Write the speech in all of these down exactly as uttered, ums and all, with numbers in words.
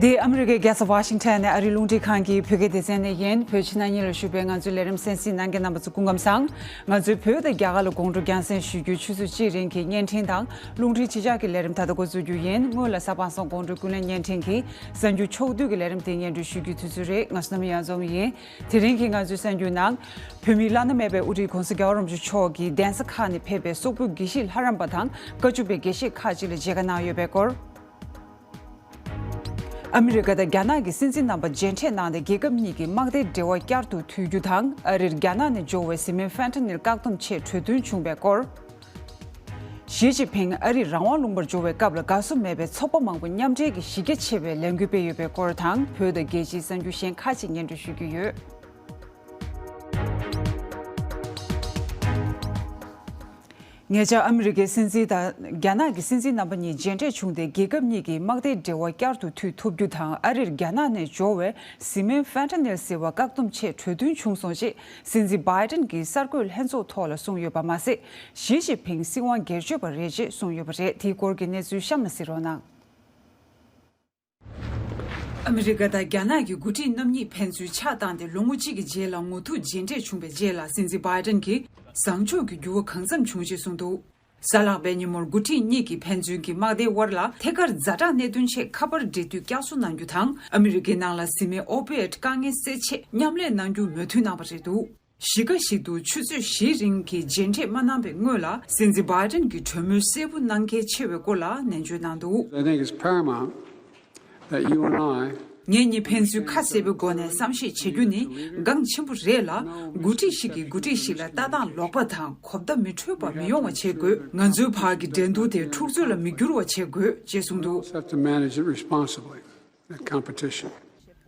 འདི་ཨ་མི་རི་ཀའི་རྒྱལ་ས་ཝ་ཤིང་ཊོན་ནས་ཨ་རིའི་རླུང་འཕྲིན་ཁང་གི་བོད་སྐད་སྡེ་ཚན་ནས་ཡིན། བོད་ཕྱི་ནང་གཉིས་ལ་བཞུགས་པའི་ང་ཚོའི་ལས་རིམ་གསན་གཟིགས་གནང་མཁན་རྣམ་པ་ཚོ་སྐུ་ཁམས་བཟང་། ང་ཚོའི་བོད་དང་རྒྱ་གར་ལ་དགོང་དྲོ་རྒྱང་སྲིང་ཞུ་རྒྱུའི་ཆུ་ཚོད་གཅིག་རིང་གི་བརྙན་འཕྲིན་དང་རླུང་འཕྲིན་གཅིག་ཆར་གྱི་ལས་རིམ་ད་ལྟ་འགོ་འཛུགས་རྒྱུ་ཡིན། སྔོན་ལ་གཟའ་པ་སངས་དགོང་དྲོའི་ཀུན་གླེང་བརྙན་འཕྲིན་གྱི་གསར་འགྱུར་ཕྱོགས་བསྡུས་ཀྱི་ལས་རིམ་དེ་སྙན་སྒྲོན་ཞུ་རྒྱུའི་དུས་ཚོད་རེད། ང་བསོད་ནམས་གཡང་འཛོམས་ཡིན། དེ་རིང་གི་ང་ཚོའི་གསར་འགྱུར་ནང་། བོད་མིའི་བླ་ན་མེད་པའི་དབུ་ཁྲིད་༧གོང་ས་༧རྒྱལ་བ་རིན་པོ་ཆེ་མཆོག་གིས་གདན་ས་ཁག་ནས་ཕེབས་པའི་སོག་པོའི་དགེ་བཤེས་ལྷ་རམས་པ་དང་བཀའ་བཅུ་པའི་དགེ་བཤེས་ཁག་ཅིག་ལ་མཇལ་ཁ་གནང་ཡོད་པའི་སྐོར། ཨ་མི་རི་ཀ་དང་རྒྱ་ནག་གི་སྲིད་འཛིན་རྣམ་པ་མཇལ་འཕྲད་གནང་སྟེ། རྒྱལ་ཁབ་གཉིས་ཀྱི་དམག་སྡེའི་འབྲེལ་བ་བསྐྱར་དུ་མཐུད་རྒྱུ་དང་། ཨ་རིར་རྒྱ་ནག་ནས་འབྱོར་བའི་བཟི་སྨན་ཕན་ཐ་ནིལ་བཀག་སྡོམ་ཆེད་གྲོས་མཐུན་བྱུང་བའི་སྐོར། ཞི་ཅིན་ཕིང་ཨ་རིར་རང་དབང་ལུང་པར་འབྱོར་བའི་སྐབས་ལ་དགའ་བསུ་མེད་པའི་ཚོགས་པ་མང་པོ་མཉམ་འབྲེལ་གྱིས་གཞི་རྒྱ་ཆེ་བའི་ལས་འགུལ་སྤེལ་ཡོད་པའི་སྐོར་དང་། བོད་དང་རྒྱལ་སྤྱིའི་གསར་འགྱུར་གཞན་ཁག་ཅིག་སྙན་སྒྲོན་ཞུ་རྒྱུ་ཡོད། ཉེ་ཆར་ཨ་མི་རི་ཀའི་སྲིད་འཛིན་དང་རྒྱ་ནག་གི་སྲིད་འཛིན་རྣམ་པ་གཉིས་མཇལ་འཕྲད་བྱུང་སྟེ། རྒྱལ་ཁབ་གཉིས་ཀྱི་དམག་སྡེའི་འབྲེལ་བ་བསྐྱར་དུ་མཐུད་ཐུབ་རྒྱུ་དང་། ཨ་རིར་རྒྱ་ནག་ནས་འབྱོར་བའི་བཟི་སྨན་ཕན་ཐ་ནིལ་ཟེར་བ་བཀག་སྡོམ་ཆེད་གྲོས་མཐུན་བྱུང་སོང་ཞེས་སྲིད་འཛིན་བྷའི་ཏིན་གྱིས་གསར་འགོད་ལྷན་ཚོགས་ཐོག་ལ་གསུངས་ཡོད་པ་མ་ཟད། ཞི་ཅིན་ཕིང་སྲིད་དབང་སྒེར་གཅོད་པ་རེད་ཅེས་གསུངས་ཡོད་པ་རེད། དེའི་སྐོར་གྱི་གནས་ཚུལ་གཤམ་ལ་གཟིགས་རོགས་གནང་། ཨ་མི་རི་ཀ་དང་རྒྱ་ནག་གི་འགོ་ཁྲིད་རྣམ་གཉིས་ཕན་ཚུན་ཕྱག་བཏང་སྟེ། ལོ་ངོ་གཅིག་གི་རྗེས་ལ་ངོ་ཐུག་མཇལ་འཕྲད་བྱུང་བའི་རྗེས་ལ། སྲིད་འཛིན་བྷའི་ཏིན་གྱིས་བཟང་ཕྱོགས་ཀྱི་འགྱུར་བ་གང་འཚམ་བྱུང་ཞེས་གསུངས་འདུག། གཟའ་ལྷག་པའི་ཉིན་མོར་འགོ་ཁྲིད་གཉིས་ཀྱིས་ཕན་ཚུན་གྱི་དམག་སྡེའི་དབར་ལ་ཐད་ཀར་ཛ་དྲག་གནད་དོན་ཆེད་ཁ་པར་འབྲེལ་མཐུད་བསྐྱར་གསོ་གནང་རྒྱུ་དང་། ཨ་མི་རི་ཀའི་ནང་ལ་བཟི་སྨན་ཨོ་པི་ཡོད་དཀའ་ངལ་སེལ་ཆེད་མཉམ་ལས་གནང་རྒྱུ་མོས་མཐུན་གནང་བ་རེད་འདུག། གཞིས་ཀ་ཞིག་ཏུ་ཆུ་ཚོད་བཞིའི་རིང་གི་མཇལ་འཕྲད་མ་གནང་བའི་སྔོན་ལ། སྲིད་འཛིན་བྷའི་ཏིན་གྱིས་གྲོས་མོལ་གསལ་པོ་གནང་གལ་ཆེ་བའི་སྐོར་ལ་ནན་བརྗོད་གནང་འདུག། I think it's paramount that you and I ངེད་གཉིས་ཕན་ཚུན་ཁ་གསལ་པོའི་སྒོ་ནས་བསམ་ཤེས་བྱེད་རྒྱུ་ནི་འགངས་ཆེན་པོ་རེད་ལ། འགོ་ཁྲིད་ཞིག་གིས་འགོ་ཁྲིད་ཞིག་ལ་ལྟ་སྟངས་ལོག་པ་དང་གོ་བརྡ་མི་འཕྲོད་པ་མི་ཡོང་བ་བྱེད་དགོས། ང་ཚོའི་བར་གྱི་འགྲན་བསྡུར་དེ་འཁྲུག་རྩོད་ལ་མི་འགྱུར་བ་བྱེད་དགོས་ཅེས་གསུངས་འདུག། Have to manage it responsibly, that competition.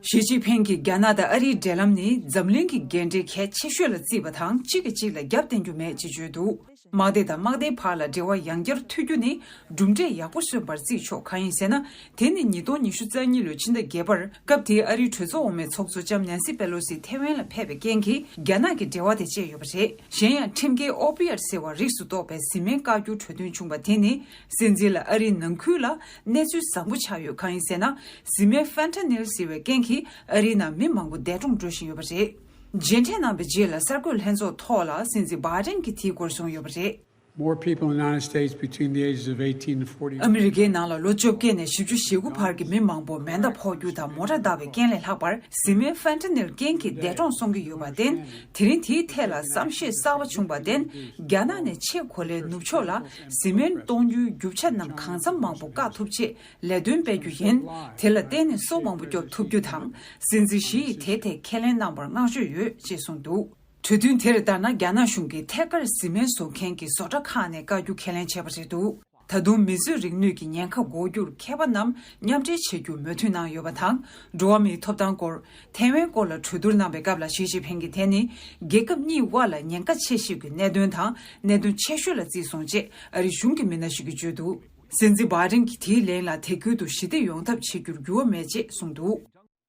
ཞི་ཅིན་ཕིང་གིས་རྒྱ་ནག་དང་ཨ་རིའི་འབྲེལ་ལམ་ནི་འཛམ་གླིང་གི་འགན་འཁྲི་གལ་ཆེ་ཤོས་ལ་བརྩིས་པ་དང་། གཅིག་གིས་གཅིག་ལ་རྒྱབ་བརྟེན་རྒྱུ་མེད་ཅེས་བརྗོད་འདུག། དམག་སྡེ་དང་དམག་སྡེའི་བར་ལ་འབྲེལ་བ་ཡང་བསྐྱར་མཐུད་རྒྱུ་ནི་གྲུབ་འབྲས་ཡག་པོ་སོན་པར་བརྩིས་ཆོག། གང་ཡིན་ཟེར་ན། དེ་ནི་ཉིས་སྟོང་ཉི་ཤུ་རྩ་གཉིས་ལོའི་ཕྱི་ཟླ་བརྒྱད་པར་སྐབས་དེའི་ཨ་རིའི་གྲོས་ཚོགས་འོག་མའི་ཚོགས་གཙོ་ལྕམ་ནན་སི་པེ་ལོ་སི་ཐེ་ཝན་ལ་ཕེབས་པའི་རྐྱེན་གྱིས། རྒྱ་ནག་གི་འབྲེལ་བ་དེ་བཅད་ཡོད་པ་རེད། གཞན་ཡང་ཁྲིམས་འགལ་ཨོ་པི་ཡར་ཟེར་བ་རིགས་སུ་གཏོགས་པའི་བཟི་སྨན་བཀག་རྒྱུ་གྲོས་མཐུན་བྱུང་བ་དེ་ནི། སྲིད་འཛིན་ལ་ཨ་རིའི་ནང་ཁུལ་ལ་གནས་ཚུལ་བཟང་པོ་ཆགས་ཡོད། གང་ཡིན་ཟེར་ན། བཟི་སྨན་ཕན་ཐ་ནིལ་ཟེར་བའི་རྐྱེན་གྱིས་ཨ་རིའི་ནང་མི་མང་པོ་འདས་གྲོངས་འགྲོ་བཞིན་ཡོད་པ་རེད། མཇལ་འཕྲད་གནང་བའི་རྗེས་ལ་གསར་འགོད་ལྷན་ཚོགས་ཐོག་ལ་སྲིད་འཛིན་བྷའི་ཏིན་གྱིས་དེའི་སྐོར་གསུངས་ཡོད་པ་རེད། More people in the United States between the ages of eighteen and forty. ཨ་མི་རི་ཀའི་ནང་ལ་ལོ་བཅོ་བརྒྱད་ནས་བཞི་བཅུ་ཞེ་དགུ་བར་གྱི་མི་མང་པོ་མེ་མདའ་ཕོག་རྒྱུ་དང་མོ་ཊ་བརྡབ་པའི་རྐྱེན་ལས་ལྷག་པར་བཟི་སྨན་ཕན་ཐ་ནིལ་རྐྱེན་གྱིས་འདས་གྲོངས་སོང་གི་ཡོད་པར་བརྟེན། དེ་རིང་དེའི་ཐད་ལ་བསམ་ཤེས་གསར་པ་བྱུང་བར་བརྟེན། རྒྱ་ནག་ནས་ཆེས་གོ་ལའི་ནུབ་ཕྱོགས་ལ་བཟི་སྨན་གཏོང་རྒྱུའི་རྒྱུ་ཆ་རྣམས་གང་འཚམ་མང་པོ་བཀག་ཐུབ་ཆེད་ལས་དོན་སྤེལ་རྒྱུ་ཡིན། དེ་ལ་བརྟེན་ནས་སོ་མང་པོ་སྐྱོབ་ཐུབ་རྒྱུ་དང་། སྲིད་འཛིན་ཞི་ཡིས་དེའི་ཐད་ཁས་ལེན་གནང་བར་བསྔགས་བརྗོད་ཡོད་ཅེས་གསུངས་འདུག། གྲོས་མཐུན་དེར་ལྟར་ན། རྒྱ་ནག་གཞུང་གིས་ཐད་ཀར་བཟི་སྨན་བཟོ་མཁན་གྱི་བཟོ་གྲྭ་ཁག་ནས་བཀག་རྒྱུ་ཁས་ལེན་བྱས་པ་རེད་འདུག། ད་དུང་མིས་བཟོས་རིག་ནུས་ཀྱི་ཉེན་ཁ་འགོག་རྒྱུར་མཁས་པ་རྣམས་མཉམ་འབྲེལ་བྱེད་རྒྱུ་མོས་མཐུན་གནང་ཡོད་པ་དང་། འགྲོ་བ་མིའི་ཐོབ་ཐང་སྐོར། ཐའེ་ཝན་སྐོར་ལ་གྲོས་བསྡུར་གནང་བའི་སྐབས་ལ་ཞི་ཅིན་ཕིང་གིས། དེ་ནི་རྒྱལ་ཁབ་གཉིས་དབར་ལ་ཉེན་ཁ་ཆེ་ཤོས་ཀྱི་གནད་དོན་དང་གནད་དོན་ཆེ་ཤོས་ལ་བརྩིས་སོང་ཅེས་ཨ་རི་གཞུང་གི་མི་སྣ་ཞིག་གིས་བརྗོད་འདུག། སྲིད་འཛིན་བྷའི་ཏིན་གྱིས་དེའི་ལན་ལ་དེ་ཁུལ་དུ་ཞི་བདེ་ཡོང་ཐབས་བྱེད་རྒྱུར་འགྱུར་བ་མེད་ཅེས་གསུངས་འདུག།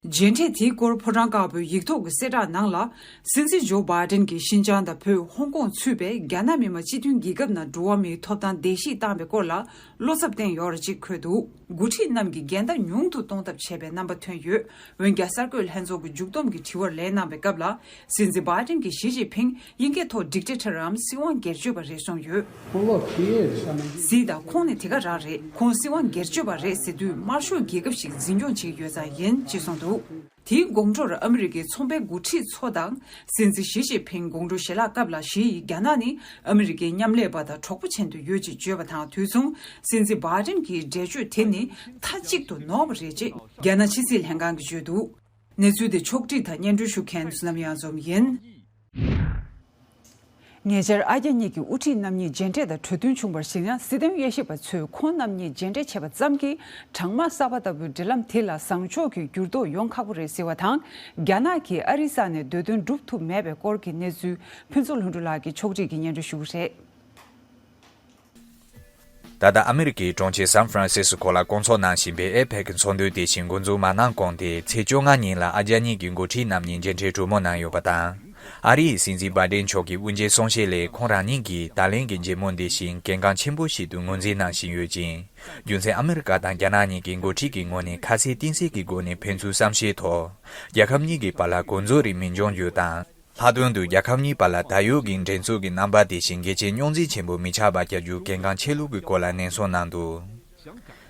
མཇལ་འཕྲད་དེའི་སྐོར་ཕོ་བྲང་དཀར་པོའི་ཡིག་ཐོག་གི་གསལ་བསྒྲགས་ནང་ལ། སྲིད་འཛིན་ཇོ་བྷའི་ཏིན་གྱིས་ཤིན་ཅང་དང་བོད། ཧོང་ཀོང་ཚུད་པའི་རྒྱ་ནག་མི་དམངས་སྤྱི་མཐུན་རྒྱལ་ཁབ་ནང་འགྲོ་བ་མིའི་ཐོབ་ཐང་བརྡལ་བཤིག་བཏང་བའི་སྐོར་ལ་བློ་འཚབ་བསྟན་ཡོད་རེད་ཅེས་འཁོད་འདུག། འགོ་ཁྲིད་རྣམས་ཀྱིས་འགལ་ཟླ་ཉུང་དུ་གཏོང་ཐབས་བྱས་པའི་རྣམ་པ་ཐོན་ཡོད། འོན་ཀྱང་། གསར་འགོད་ལྷན་ཚོགས་ཀྱི་མཇུག་བསྡོམས་ཀྱི་དྲི་བར་ལན་གནང་བའི་སྐབས་ལ། སྲིད་འཛིན་བྷའི་ཏིན་གྱིས་ཞི་ཅིན་ཕིང་དབྱིན་སྐད་ཐོག་ཌིག་ཊེ་ཊར་རམ་སྲིད་དབང་སྒེར་གཅོད་པ་རེད་གསུངས་ཡོད། Well, look, he is. I mean, གཟིགས་དང་། ཁོང་ནི་དེ་ག་རང་རེད། ཁོང་སྲིད་དབང་སྒེར་གཅོད་པ་རེད་ཟེར་དུས། དམར་ཤོག་རྒྱལ་ཁབ་ཞིག་འཛིན་སྐྱོང་བྱེད་ཀྱི་ཡོད་ཙང་ཡིན་ཅེས་གསུངས་འདུག། དེའི་དགོང་དྲོར་ཨ་མི་རི་ཀའི་ཚོང་པའི་འགོ་ཁྲིད་ཚོ་དང་། སྲིད་འཛིན་ཞི་ཅིན་ཕིང་དགོང་དྲོ་ཞལ་ལག་སྐབས་ལ་ཞི་ཡིས་རྒྱ་ནག་ནི་ཨ་མི་རི་ཀའི་མཉམ་ལས་པ་དང་གྲོགས་པོ་ཆེན་དུ་ཡོད་ཅེས་བརྗོད་པ་དང་དུས་མཚུངས། སྲིད་འཛིན་བྷའི་ཏིན་གྱི་འགྲེལ་བརྗོད་དེ་ནི་མཐའ་གཅིག་ཏུ་ནོར་བ་རེད་ཅེས་རྒྱ་ནག་ཕྱི་སྲིད་ལྷན་ཁང་གིས་བརྗོད་འདུག། གནས་ཚུལ་དེ་ཕྱོགས་སྒྲིག་དང་སྙན་སྒྲོན་ཞུ་མཁན་བསོད་ནམས་གཡང་འཛོམས་ཡིན། ཉེ་ཆར་ཨ་རྒྱ་གཉིས་ཀྱི་དབུ་ཁྲིད་རྣམ་གཉིས་མཇལ་འཕྲད་དང་གྲོས་མཐུན་བྱུང་བར་གཞིགས་ན། སྲིད་དོན་དབྱེ་ཞིབ་པ་ཚོས་ཁོང་རྣམ་གཉིས་མཇལ་འཕྲད་བྱས་པ་ཙམ་གྱིས་གྲང་དམག་གསར་པ་ལྟ་བུའི་འབྲེལ་ལམ་དེ་ལ་བཟང་ཕྱོགས་ཀྱི་འགྱུར་ལྡོག་ཡོང་ཁག་པོ་རེད་ཟེར་བ་དང་། རྒྱ་ནག་གིས་ཨ་རིའི་ས་ནས་འདོད་དོན་སྒྲུབ་ཐུབ་མེད་པའི་སྐོར་གྱི་གནས་ཚུལ་ཕུན་ཚོགས་ལྷུན་གྲུབ་ལགས་ཀྱིས་ཕྱོགས་སྒྲིག་གིས་སྙན་སྒྲོན་ཞུ་གི་རེད། ད་ལྟ་ཨ་མི་རི་ཀའི་གྲོང་ཁྱེར་སན་ཧྥ་རན་སིས་ཀོ་ལ་སྐོང་ཚོགས་གནང་བཞིན་པའི་ཨེ་ཕེག་གི་ཚོགས་འདུ་དེ་བཞིན་འགོ་འཛུགས་མ་གནང་གོང་དེ། ཚེས་བཅོ་ལྔ་ཉིན་ལ་ཨ་རྒྱ་གཉིས་ཀྱི་འགོ་ཁྲིད་རྣམ་གཉིས་མཇལ་འཕྲད་གྲོས་མོལ་གནང་ཡོད་པ་དང་ ཨ་རིའི་སྲིད་འཛིན་བྷའི་ཏིན་མཆོག་གི་དབུ་འབྱེད་གསུང་བཤད་ལས་ཁོང་རང་ཉིད་ཀྱིས་ད་ལན་གྱི་མཇལ་མོལ་འདི་བཞིན་གལ་འགངས་ཆེན་པོ་ཞིག་ཏུ་ངོས་འཛིན་གནང་བཞིན་ཡོད་ཅིང་། རྒྱུ་མཚན་ཨ་མི་རི་ཀ་དང་རྒྱ་ནག་གཉིས་ཀྱི་འགོ་ཁྲིད་ཀྱི་ངོས་ནས་ཁ་གསལ་གཏིང་གསལ་གྱི་སྒོ་ནས་ཕན་ཚུན་བསམ་ཤེས་ཐོག་རྒྱལ་ཁབ་གཉིས་ཀྱི་བར་ལ་གོ་འཛོལ་རིགས་མི་འབྱུང་རྒྱུ་དང་། ལྷག་དོན་དུ་རྒྱལ་ཁབ་གཉིས་བར་ལ་ད་ཡོད་ཀྱི་འགྲན་རྩོད་ཀྱི་རྣམ་པ་དེ་བཞིན་གལ་ཆེ་རྙོག་འཛིང་ཆེན་པོ་མི་ཆགས་པ་བྱ་རྒྱུ་གལ་འགངས་ཆེ་ལུགས་ཀྱི་སྐོར་ལ་ནན་གསུང་གནང་འདུག་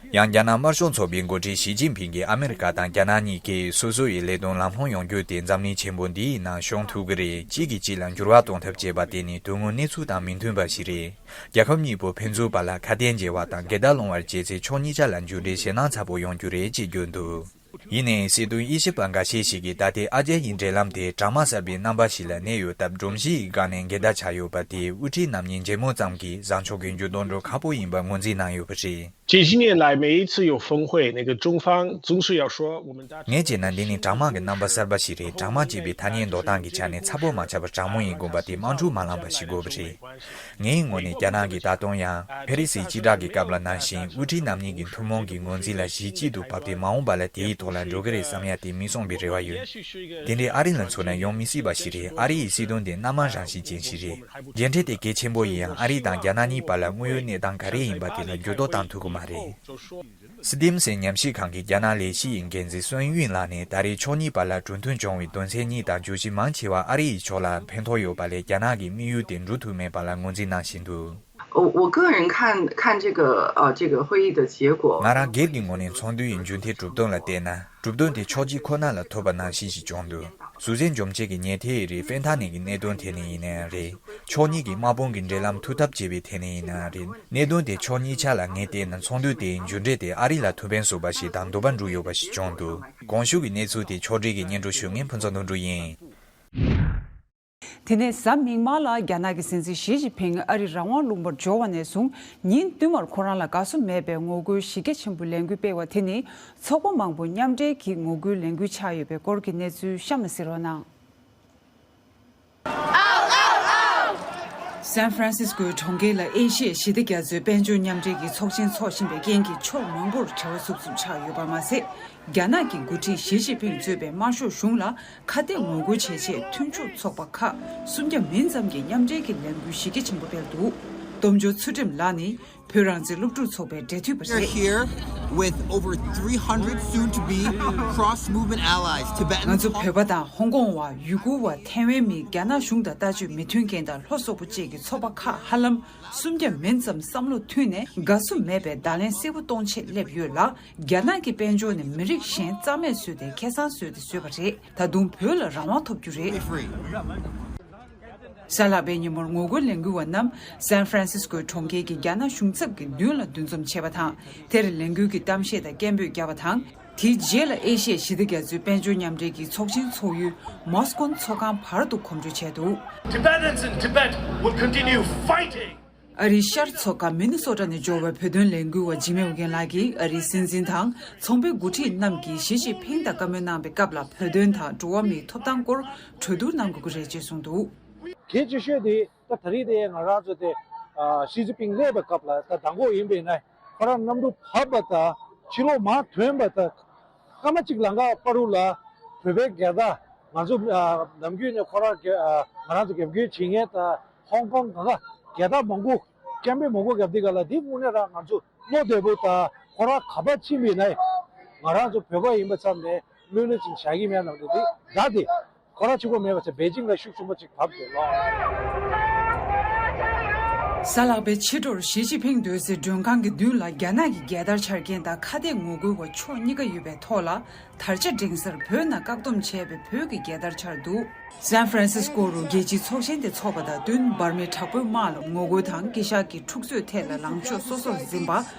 ཡང་རྒྱ་ནག་དམར་ཤོག་ཚོགས་པའི་འགོ་ཁྲིད་ཞི་ཅིན་ཕིང་གིས་ཨ་མི་རི་ཀ་དང་རྒྱ་ནག་གཉིས་ཀས་སོ་སོ་ཡི་ལས་དོན་ལམ་ལྷོང་ཡོང་རྒྱུ་དེ་འཛམ་གླིང་ཆེན་པོ་འདིའི་ནང་ཤོང་ཐུབ་ཀྱི་རེད། གཅིག་གིས་གཅིག་ལ་འགྱུར་བ་གཏོང་ཐབས་བྱེད་པ་དེ་ནི་དོན་དངོས་གནས་ཚུལ་དང་མི་མཐུན་པ་ཞིག་རེད། རྒྱལ་ཁབ་གཉིས་པོ་ཕན་ཚུན་བར་ལ་ཁ་གཏད་འཇལ་བ་དང་འགལ་ཟླ་སློང་བར་བྱེད་ཚེ་ཕྱོགས་གཉིས་ཆ་ལ་འགྱུར་འགྲོས་ཞེད་སྣང་ཚ་པོ་ཡོང་རྒྱུ་རེད་ཅེས་བརྗོད་འདུག་ཡིན་ནའི་སྲིད་དོན་དབྱེ་ཞིབ་པ་འགའ་ཤས་ཤིག་གིས་ད་ལྟའི་ཨ་རྒྱའི་འབྲེལ་ལམ་དེ་གྲང་མ་གསར་པའི་རྣམ་པ་ཞིག་ལ་གནས་ཡོད་སྟབས་སྒྲོམ་གཞི་ཡི་སྒང་ནས་འགལ་ཟླ་ཆགས་ཡོད་པ་དེས་དབུ་ཁྲིད་རྣམ་གཉིས་མཇལ་མོལ་ཙམ་གྱིས་བཟང་ཕྱོགས་ཀྱི་འགྱུར་ལྡོག་འགྲོ་ཁག་པོ་ཡིན་པ་ངོས་འཛིན་གནང་ཡོད་པ་རེད། 几十年来，每一次有峰会，那个中方总是要说我们大家 ངས་བྱས་ན་འདི་ནི་གྲང་མ་གི་རྣམ་པ་གསར་པ་ཞིག་རེད། གྲང་མ་ཅེས་པའི་ཐ་སྙད་འདོགས་སྟངས་ཀྱི་ཆ་ནས་ཚ་པོ་མ་ཆགས་པར་གྲང་མོ་ཡིན་དགོངས་པ་དེ་དམག་འཁྲུག་མ་ལངས་པ་ཞིག་དགོས་པ་རེད། ངའི་ངོས་ནས་རྒྱ་ནག་གིས་ད་དུང་ཡང་ཕེ་རི་སིའི་སྤྱི་བསྒྲགས་ཀྱི་སྐབས་ལ་ནང་བཞིན་དབུ་ཁྲིད་རྣམ་གཉིས་ཀྱི་ཐུན་མོང་གི་ངོས་འཛིན་ལ་གཞི་གཅིག་ཏུ་བབས་ཏེ་མ་འོངས་པ་ལ་དེའི་ཐོག་ལ་འགྲོ་གི་རེད་བསམ་ཡ་དེ་མི་སྲུང་བའི་རེ་བ་ཡོད། དེ་འདྲའི་ཨ་རི་ལ་མཚོན་ན་ཡོང་མི་སྲིད་པ་ཞིག་རེད། ཨ་རི་ཡི་སྲིད་དོན་དེ་སྣ་མང་རང་བཞིན་ཅན་ཞིག་རེད། མཇལ་འཕྲད་དེ་གལ་ཆེན་པོ་ཡིན་ཡང་ཨ་རི་དང་རྒྱ་ནག་གཉིས་བར་ལ་དངོས་ཡོད་གནས་སྟངས་ག་རེ་ཡིན་པ་དེ་ལ་འགྱུར་ལྡོག་བཏང་ཐུབ་ཀྱི་མ་རེད། སི་ཏིམ་སན་ཉམས་ཞིབ་ཁང་གི་རྒྱ་ནག་ལས་གཞི་ཡི་འགན་འཛིན་སུན་ཡུན་ལགས་ནས་ད་རེས་ཕྱོགས་གཉིས་བར་ལ་གྲོས་མཐུན་བྱུང་བའི་དོན་ཚན་གཉིས་དང་བརྗོད་གཞི་མང་ཆེ་བ་ཨ་རི་ཡི་ཕྱོགས་ལ་ཕན་ཐོགས་ཡོད་པ་ལས་རྒྱ་ནག་གི་དམིགས་ཡུལ་དེ་འགྲུབ་ཐུབ་མེད་པ་ལ་ངོས་འཛིན་གནང་བཞིན་འདུག 我我个人看看这个呃这个会议的结果， ང་རང་སྒེར་གྱི་ངོས་ནས་ཚོགས་འདུ་ཡི་མཇུག་མཐའི་གྲུབ་དོན་ལ་བལྟས་ན། གྲུབ་དོན་དེ་ཕྱོགས་གཅིག་ཁོ་ན་ལ་ཐུག་པ་ནང་བཞིན་ཞིག་བྱུང་འདུག་གཟུགས་གཞི་འཇོམས་བྱེད་ཀྱི་ཉལ་ཐའི་རིགས་ཕེན་ཐ་ནིལ་གྱི་གནད་དོན་ཐད་ནས་ཡིན་ན་ཡང་རེད། ཕྱོགས་གཉིས་ཀྱི་དམག་དཔུང་གི་འབྲེལ་ལམ་ཐུགས་ཐབས་བྱེད་པའི་ཐད་ནས་ཡིན་ན་ཡང་རེད། གནད་དོན་དེ་ཕྱོགས་གཉིས་ཆ་ལ་ངས་བལྟས་ན་ཚོགས་འདུ་དེའི་མཇུག་འབྲས་དེ་ཨ་རི་ལ་ཐུགས་ཕན་གསོས་པ་ཞིག་དང་འདོད་པ་འགྲུབ་ཡོད་པ་ཞིག་བྱུང་འདུག་གོང་ཞུས་ཀྱི་གནས་ཚུལ་དེ་ཕྱོགས་སྒྲིག་གིས་སྙན་སྒྲོན་ཞུ་མཁན་ཕུན་ཚོགས་དོན་གྲུབ་ཡིན། དེ་ནས་གཟའ་མིག་དམར་ལ་རྒྱ་ནག་གི་སྲིད་འཛིན་ཞི་ཅིན་ཕིང་ཨ་རི་རང་དབང་ལུང་པར་འབྱོར་བ་ནས་བཟུང་ཉིན་བསྟུད་མར་ཁོ་རང་ལ་དགའ་བསུ་མེད་པའི་ངོ་རྒོལ་གཞི་རྒྱ་ཆེན་པོའི་ལས་འགུལ་སྤེལ་བ་དེ་ནི་ཚོགས་པ་མང་པོ་མཉམ་འབྲེལ་གྱིས་ངོ་རྒོལ་ལས་འགུལ་ཆགས་ཡོད་པའི་སྐོར་གྱི་གནས་ཚུལ་གཤམ་ལ་གཟིགས་རོགས་གནང་། སན་ཧྥ་རན་སིས་ཀོའི་གྲོང་ཁྱེར་ལ་ཨེ་ཤི་ཡའི་ཞི་བདེ་རྒྱ་མཚོའི་དཔལ་འབྱོར་མཉམ་འབྲེལ་གྱི་ཚོགས་ཆེན་འཚོགས་བཞིན་པའི་རྐྱེན་གྱིས་ཕྱོགས་མང་པོར་བྲེལ་བ་འཚུབ་འཚུབ་ཆགས་ཡོད་པ་མ་ཟད། རྒྱ་ནག་གི་འགོ་ཁྲིད་ཞི་ཅིན་ཕིང་གཙོས་པའི་དམར་ཤོག་གཞུང་ལ་ཁ་གཏད་ངོ་རྒོལ་བྱེད་ཆེད་མཐུན་ཕྱོགས་ཚོགས་པ་ཁག་སུམ་བརྒྱ་མིན་ཙམ་གྱིས་མཉམ་འབྲེལ་གྱི་ལས་འགུལ་གཞི་རྒྱ་ཆེན་པོ་སྤེལ་འདུག་སྟོབས་འབྱོར་ཚུལ་ཁྲིམས་ལགས་ནི་བོད་རང་བཙན་སློབ་ཕྲུག་ཚོགས་པའི་འབྲེལ་མཐུད་པ་We're རེད། Here with over three hundred, soon to be cross movement allies, ང Tibetans. ཚོ་བོད་པ་དང་ཧོང་ཀོང་བ། ཡུ་གུར་བ། ཐའེ་ཝན་མི། རྒྱ་ནག་གཞུང་དང་ལྟ་སྤྱོད་མི་མཐུན་མཁན་དང་ལྷོ་སོག་པོ་བཅས་ཀྱི་ཚོགས་པ་ཁག་ཧ་ལམ་སུམ་བརྒྱ་མིན་ཙམ་བསམ་བློ་མཐུན་ནས་དགའ་བསུ་མེད་པའི་བརྡ་ལན་གསལ་པོ་གཏོང་ཆེད་སླེབས་ཡོད་ལ། རྒྱ་ནག་གི་དཔལ་འབྱོར་ནི་མི་རིགས་གཞན་རྩ་མེད་བཟོས་ཏེ་ཁེ་བཟང་བཟོས་ཏེ་བཟོས་པ་རེད། ད་དུང་བོད་ལ་རང་དབང་ཐོབ་རྒྱུ་རེད། Free. གཟའ་ལྷག་པའི་ཉིན་མོར་ངོ་རྒོལ་ལས་འགུལ་བ་རྣམས་སན་ཧྥ་རན་སིས་ཀོའི་གྲོང་ཁྱེར་གྱི་རྒྱ་ནག་གཞུང་ཚབ་ཀྱི་མདུན་ལ་འདུ་འཛོམས་བྱས་པ་དང་། དེར་ལས་འགུལ་གྱི་གཏམ་བཤད་དང་སྐད་འབོད་བརྒྱབ་པ་དང་། དེའི་རྗེས་ལ་ཨེ་ཤི་ཡའི་ཞི་བདེ་རྒྱ་མཚོའི་དཔལ་འབྱོར་མཉམ་འབྲེལ་གྱི་ཚོགས་ཆེན་ཚོགས་ཡུལ་མོ་སི་ཀོ་ཚོགས་ཁང་བར་དུ་གོམ་བགྲོད་བྱས་འདུག Tibetans in Tibet will continue fighting. ཨ་རིའི་ཤར་མཚོ་ཁ་མི་ནི་སོ་ཊ་ནས་འབྱོར་བའི་བོད་དོན་ལས་འགུལ་བ་འཇིགས་མེད་ཨོ་རྒྱན་ལགས་ཀྱིས་ཨ་རིའི་སྲིད་འཛིན་དང་ཚོང་པའི་འགོ་ཁྲིད་རྣམས་ཀྱིས་ཞི་ཅིན་ཕིང་དང་བཀའ་མོལ་གནང་བའི་སྐབས་ལ་བོད་དོན་དང་འགྲོ་བ་མིའི་ཐོབ་ཐང་སྐོར་གྲོས་བསྡུར་གནང་དགོས་ཀྱི་རེད་ཅེས་གསུངས་འདུག་གལ་ཆེ་ཤོས་དེ་ད་ད་རེས་དེ་ང་རང་ཚོ་དེ་ཞི་ཅིན་ཕིང་སླེབས་པའི་སྐབས་ལ་ད་མདང་དགོང་ཡིན་པས་ན་ཁོ་རང་གནམ་གྲུ་བབས་པ་དང་ཕྱི་ལོགས་མར་ཐོན་པ་དང་། སྐར་མ་གཅིག་ལམ་ཁ་བར་དུ་ལ་བོད་པའི་རྒྱལ་དར་ང་ཚོ་ནམ་རྒྱུན་ནས་ཁོ་རང་ང་རང་ཚོ་རྒྱབ་སྐྱོར་བྱེད་མཁན་དང་ཧོང་ཀོང་གང་ག་རྒྱལ་དར་མང་པོ་ཀེམ་པེན་མང་པོ་བརྒྱབ་དུས་ག་ལ་འདི་དངོས་གནས་རང་ང་ཚོ་བློ་བདེ་པོ་དང་ཁོ་རང་ག་པར་ཕྱིན་པ་ཡིན་ན་ང་རང་ཚོ་བོད་པ་ཡིན་པ་ཙམ་ནས་བློ་ལོན་ཅིག་བཞག་གི་མེད་ནམ་རེད། འདི་ད་དེ་ཁོ་རང་གཅིག་པོ་མེད་པ་ཚེ་པེ་ཅིང་ལ་ཤུགས་ཆེན་པོ་ཅིག་བབས་འདུག་ལོ། གཟའ་ལྷག་པའི་ཕྱི་དྲོར་ཞི་ཅིན་ཕིང་སྡོད་སའི་མགྲོན་ཁང་གི་མདུན་ལ་རྒྱ་ནག་གི་རྒྱལ་དར་འཕྱར་མཁན་དང་ཁ་གཏད་ངོ་རྒོལ་བ་ཕྱོགས་གཉིས་ཀ་ཡོད་པའི་ཐོག་ལ། དར་ཆ་སྒྲེང་སར་བོད་ནང་བཀག་སྡོམ་བྱས་པའི་བོད་ཀྱི་རྒྱལ་དར་འཕྱར་འདུག་སན་ཧྥ་རན་སིས་ཀོ་རུ་རྒྱལ་སྤྱིའི་ཚོགས་ཆེན་དེ་འཚོགས་པ་དང་བསྟུན་འབར་མའི་དྲག་པོའི་དམག་ལ་ངོ་རྒོལ་དང་དཀྱིལ་ཤར་གྱི་འཁྲུག་རྩོད་ཐད་ལ་ལངས་ཕྱོགས་སོ་སོར་འཛིན་པ།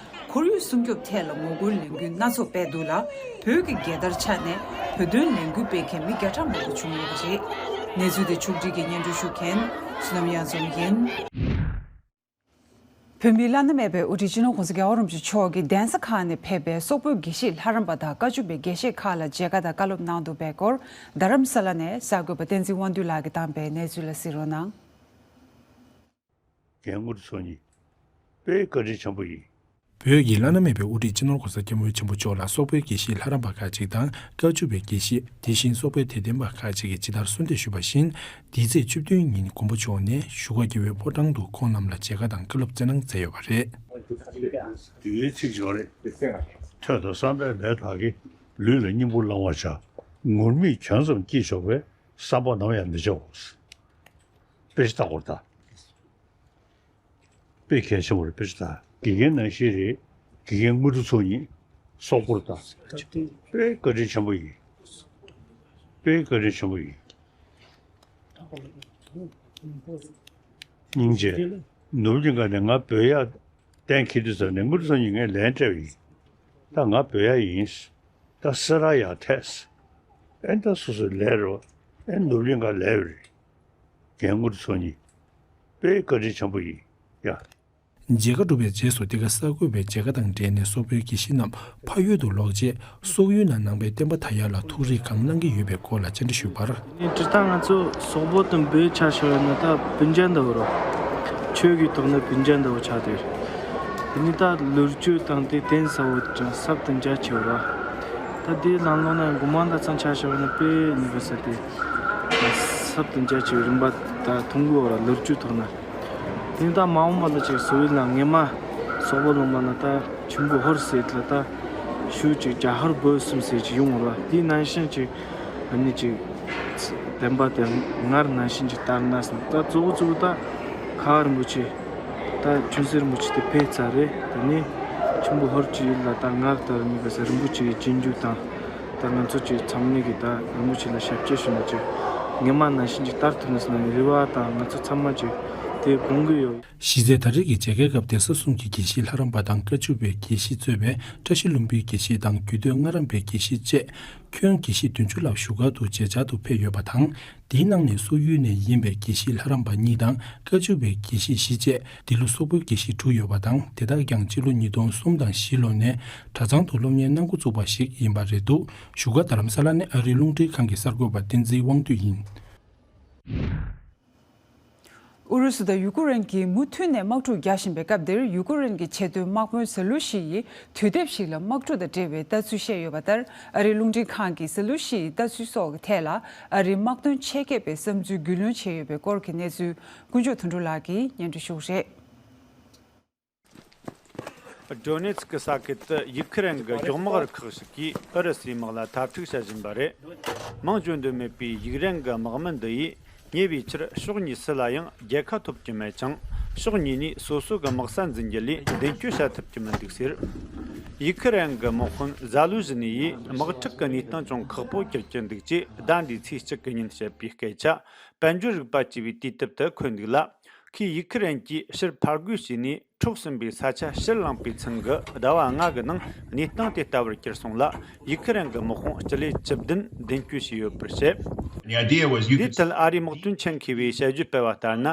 ཁོར་ཡུག་སྲུང་སྐྱོབ་ཐད་ལ་ངོ་རྒོལ་ལས་འགུལ་སྣ་ཚོགས་སྤེལ་འདུག་ལ། བོད་ཀྱི་རྒྱལ་དར་འཕྱར་ནས་བོད་དོན་ལས་འགུལ་སྤེལ་མཁན་མི་བརྒྱ་ཕྲག་མང་པོ་བྱུང་ཡོད་པ་རེད། གནས་ཚུལ་དེ་ཕྱོགས་སྒྲིག་གིས་སྙན་སྒྲོན་ཞུ་མཁན་བསོད་ནམས་གཡང་འཛོམས་ཡིན། བོད་མིའི་བླ་ན་མེད་པའི་དབུ་ཁྲིད་སྤྱི་ནོར་༸གོང་ས་༸རྒྱལ་བ་རིན་པོ་ཆེ་མཆོག་གིས་གདན་ས་ཁག་ནས་ཕེབས་པའི་སོག་པོའི་དགེ་བཤེས་ལྷ་རམས་པ་དང་བཀའ་བཅུ་པའི་དགེ་བཤེས་ཁག་ལ་མཇལ་ཁ་དང་བཀའ་སློབ་གནང་འདུག་པའི་སྐོར། རྡ་རམ་ས་ལ་ནས་གསར་འགོད་པ་བསྟན་འཛིན་དབང་འདུས་ལགས་ཀྱིས་བཏང་པའི་གནས་ཚུལ་ལ་གཟིགས་རོགས་གནང་། རྒན་དངོས་གྲུབ་མཚོ་གཉིས་དཔེ་བཀའ་དྲིན་ཆེན་པོ་ཡིན། བོད་ཀྱི་བླ་ན་མེད་པའི་དབུ་ཁྲིད་སྤྱི་ནོར་༧གོང་ས་༧སྐྱབས་མགོན་ཆེན་པོ་མཆོག་ལ་སོག་པོའི་དགེ་བཤེས་ལྷ་རམས་པ་ཁག་ཅིག་དང་བཀའ་བཅུ་པའི་དགེ་བཤེས། དེ་བཞིན་སོག་པོའི་དད་ལྡན་པ་ཁག་ཅིག་གིས་ཇི་ལྟར་གསོལ་འདེབས་ཞུས་པ་བཞིན། འདིའི་ཚེས་བཅུ་བདུན་ཉིན་མགོན་པོ་མཆོག་ནས་བཞུགས་སྒར་རྒྱལ་བའི་ཕོ་བྲང་དུ་ཁོང་རྣམས་ལ་མཇལ་ཁ་དང་བཀའ་སློབ་སྩལ་གནང་མཛད་ཡོད་པ་རེད། དུས་ཡུན་ཚིག་ཅིག་རེད། ཐོས་དང་བསམ་པའི་མེ་དག་གིས། ལུས་ལ་སྙིང་པོ་བླང་བར་བྱ། ངུར་སྨྲིག་གྱོན་ཙམ་སྐྱེས་ཆོག་པས། བསམ་པ་ནམ་ཡང་མི་བྱའོ། དཔེ་ཆ་ལྟ་དགོས་རེད་ད། དཔེ་གལ་ཆེན་པོ་རེད། དཔེ་ཆ་ལྟ། དགེ་རྒན་ནང་བཞིན་རེད། དགེ་རྒན་དངོས་གྲུབ་ཚོགས་གཉིས་སོག་པོར་ལྟ། དཔེ་བཀའ་དྲིན་ཆེན་པོ་ཡིན། དཔེ་བཀའ་དྲིན་ཆེན་པོ་ཡིན། སྙིང་རྗེ། ནོར་བུ་གླིང་ཁ་ནས་ང་བོད་ཡིག་གཏན་འཁེལ་དུས་ཙམ་ནས་དངོས་གྲུབ་ཚོགས་གཉིས་ངས་ལན་སྤྲད་པ་ཡིན། ད་ང་བོད་ཡིག་ཡིན། ད་སེ་ར་ཡར་ཐད། ཨེ་ད་སོ་སོའི་ལས་རོ། ཨེ་ནོར་བུ་གླིང་ཁ་ལས་རེད། རྒན་དངོས་གྲུབ་ཚོགས་གཉིས། དཔེ་བཀའ་དྲིན་ཆེན་པོ་ཡིན། ཡ། མཇལ་ཁ་གྲུབ་པའི་རྗེས་སུ་འདི་ག་གསར་འགོད་པས་མཇལ་ཁ་དང་འབྲེལ་ནས་སོག་པོའི་དགེ་བཤེས་རྣམས་ཕ་ཡུལ་དུ་ལོག་རྗེས། སོག་ཡུལ་ན་ནང་པའི་བསྟན་པ་དར་ཡག་ལ་ཐུགས་རེ་གང་གནང་གི་ཡོད་པའི་སྐོར་ལ་བཅར་འདྲི་ཞུས་པར། ནི་སྤྱིར་བཏང་ང་ཚོ་སོག་པོ་དང་བོད་ཆ་བཞག་ན་ད་སྤུན་ཆ་འདྲ་བོ་རེད། ཆོས་ཀྱི་ཐོག་ནས་སྤུན་ཆ་འདྲ་བོ་ཆགས་ཏེ། དེ་ནི་ད་ལོ་རྒྱུས་དང་དེ་བསྟན་ས་བོ་ཀྱང་ཟབ་ཏུ་མཇལ་ཆེ་བ་རེད། ད་དེའི་ལམ་ལྷོང་ན་གོང་མ་ད་ཚང་ཆ་བཞག་ན་དཔེ་ནི་བ་ས་དེ་ཟབ་ཏུ་མཇལ་ཆེ་བའི་རིམ་པ་ད་མཐོང་གི་ཡོད་རེད། ལོ་རྒྱུས་ཐོག་ན། དེ་ནི་ད་མ་འོངས་པ་ལ་ཅིག་སོག་ཡུལ་ལ་ངེས་མ་སོག་པོ་ལུང་པ་ན་ད་ཆུན་པོ་ཧོར་ཟེར་ལ་ད་ཤུགས་ཅིག་རྒྱ་ཧོར་བོད་གསུམ་ཟེར་ཅིག་ཡོང་བ་དེ་ནང་བཞིན་ཅིག་ཨ་ནི་ཅིག་བསྟན་པ་དེ་སྔར་ནང་བཞིན་ཅིག་དར་ན་བསམ། ད་གཙོ་བོ་གཙོ་བོ་ད་ཁ་བ་རིན་པོ་ཆེ་ད་ཆུན་སྲིད་རིན་པོ་ཆེ་དེ་ཕེབས་ཚར་རེད། དེ་ནས་ཆུན་པོ་ཧོར་གྱི་ཡུལ་ལ་ད་སྔར་ལྟར་ནི་ག་ས་རིན་པོ་ཆེ་གི་རྗེས་འཇུག་དང་། ད་ང་ཚོ་ཅིག་ཚང་མས་ཀྱི་ད་རིན་པོ་ཆེ་ལ་ཞབས་ཕྱི་ཞུ་ན་ཅིག་ངེས་མ་ནང་བཞིན་ཅིག་དར་ཐུབ་ན་ཟེར་ན་རེ་བ་དང་ང་ཚོ་ཚང་མ་ཅིག་དེ་དགོངས་ཀྱི་ཡོད། གཞི་རྩའི་ད་རེས་ཀྱི་མཇལ་ཁའི་སྐབས་གདན་ས་གསུམ་གྱི་དགེ་བཤེས་ལྷ་རམས་པ་དང་བཀའ་བཅུ་པའི་དགེ་བཤེས་གཙོས་པའི་བཀྲ་ཤིས་ལྷུན་པོའི་དགེ་བཤེས་དང་རྒྱུད་སྟོད་སྔགས་རམས་པའི་དགེ་བཤེས་བཅས་ཁྱོན་དགེ་བཤེས་བདུན་ཅུ་ལྷག་བཞུགས་སྒར་དུ་མཇལ་བཅར་དུ་ཕེབས་ཡོད་པ་དང་། དེའི་ནང་ནས་སོག་ཡུལ་ནས་ཡིན་པའི་དགེ་བཤེས་ལྷ་རམས་པ་གཉིས་དང་བཀའ་བཅུ་པའི་དགེ་བཤེས་བཞི་བཅས་འདི་ལོ་སོག་པོའི་དགེ་བཤེས་དྲུག་ཡོད་པ་དང་། དེ་དག་ཀྱང་སྤྱི་ལོ་ཉིས་སྟོང་གསུམ་དང་བཞི་ལོ་ནས་གྲྭ་ཚང་དུ་སློབ་གཉེར་གནང་འགོ་བཙུགས་པ་ཞིག་ཡིན་པ་རེད་འདུག་བཞུགས་སྒར་རྡ་རམ་ས་ལ་ནས་ཨ་རིའི་རླུང་འཕྲིན་ཁང་གི་གསར་འགོད་པ་བསྟན་འཛིན་དབང་འདུས་ཡིན། ཨུ་རུ་སུ་དང་ཡུ་ཀེ་རེན་གྱིས་མུ་མཐུད་ནས་དམག་འཁྲུག་རྒྱག་བཞིན་པའི་སྐབས་འདིར། ཡུ་ཀེ་རེན་གྱི་ཆེས་མཐོའི་དམག་དཔོན་ཟེ་ལུ་ཤི་ཡིས་དུས་དེབ་ཞིག་ལ་དམག་འཁྲུག་དང་འབྲེལ་བའི་ལྟ་ཚུལ་བཤད་ཡོད་པ་ལྟར། ཨ་རིའི་རླུང་འཕྲིན་ཁང་གིས་ཟེ་ལུ་ཤི་ཡི་ལྟ་ཚུལ་སོགས་ཀྱི་ཐད་ལ་ཨ་རིའི་དམག་དོན་ཆེད་མཁས་པའི་བསམ་ཚུལ་རྒྱུས་ལོན་བྱས་ཡོད་པའི་སྐོར་གྱི་གནས་ཚུལ་དཀོན་མཆོག་དོན་གྲུབ་ལགས་ཀྱིས་སྙན་སྒྲོན་ཞུ་གི་རེད། ཌོ་ནེ་ཚི་ཀི་ས་ཁུལ་དུ་ཡུ་ཁི་རན་གྱི་སྒྱོགས་དམག་རུ་ཁག་ཞིག་གིས་ཨུ་རུ་སུའི་དམག་ལ་འཐབ་འཁྲུག་བྱེད་བཞིན་པ་རེད། མིང་བརྗོད་འདོད་མེད་པའི་ཡུ་ཀེ་རན་གྱི་དམག་མི་འདི་ཡིས་ཉེ་བའི་ཆར་ཕྱོགས་གཉིས་སུ་ལ་ཡང་རྒྱལ་ཁ་ཐོབ་ཀྱི་མེད་ཅིང་། ཕྱོགས་གཉིས་ནས་སོ་སོ་གི་དམག་ས་འཛིན་རྒྱུ་ལས་མདུན་སྐྱོད་བྱ་ཐུབ་ཀྱི་མི་འདུག་ཟེར། ཡུ་ཁི་རན་གྱི་དམག་དཔོན་ཟ་ལུ་ཟི་ནི་ཡིས་དམག་འཁྲུག་གི་གནས་སྟངས་ཅུང་ཁག་པོ་གྱུར་གྱི་འདུག་ཅེས་ཟླ་འདིའི་ཚེས་གཅིག་གི་ཉིན་བཤད་པའི་སྐད་ཆ་དཔལ་འབྱོར་རིག་པ་ཅེས་པའི་དུས་དེབ་ཏུ་འཁོད་འདུག་ལ། ཁོས་ཡུ་ཁི་རན་གྱིས་ཕྱིར་ཕར་རྒོལ་བྱས་ནས་འཕྲོག་ཟིན་པའི་ས་ཆ་ཕྱིར་བླངས་པའི་ཚུན་གྱི་ཟླ་བ་ལྔ་གི་ནང་གནས་སྟངས་དེ་ལྟ་བུར་གྱུར་སོང་ལ། ཡུ་ཁི་རན་གྱི་དམག་དཔུང་སྤྱི་ལེ་བཅུ་བདུན་མདུན་སྐྱོད་བྱས་ཡོད་པར་བཤད། The idea was you དེའི་could ཐད་ཨ་རིའི་དམག་དོན་ཆེད་མཁས་པས་དཔྱད་བརྗོད་སྤེལ་བ་ལྟར་ན།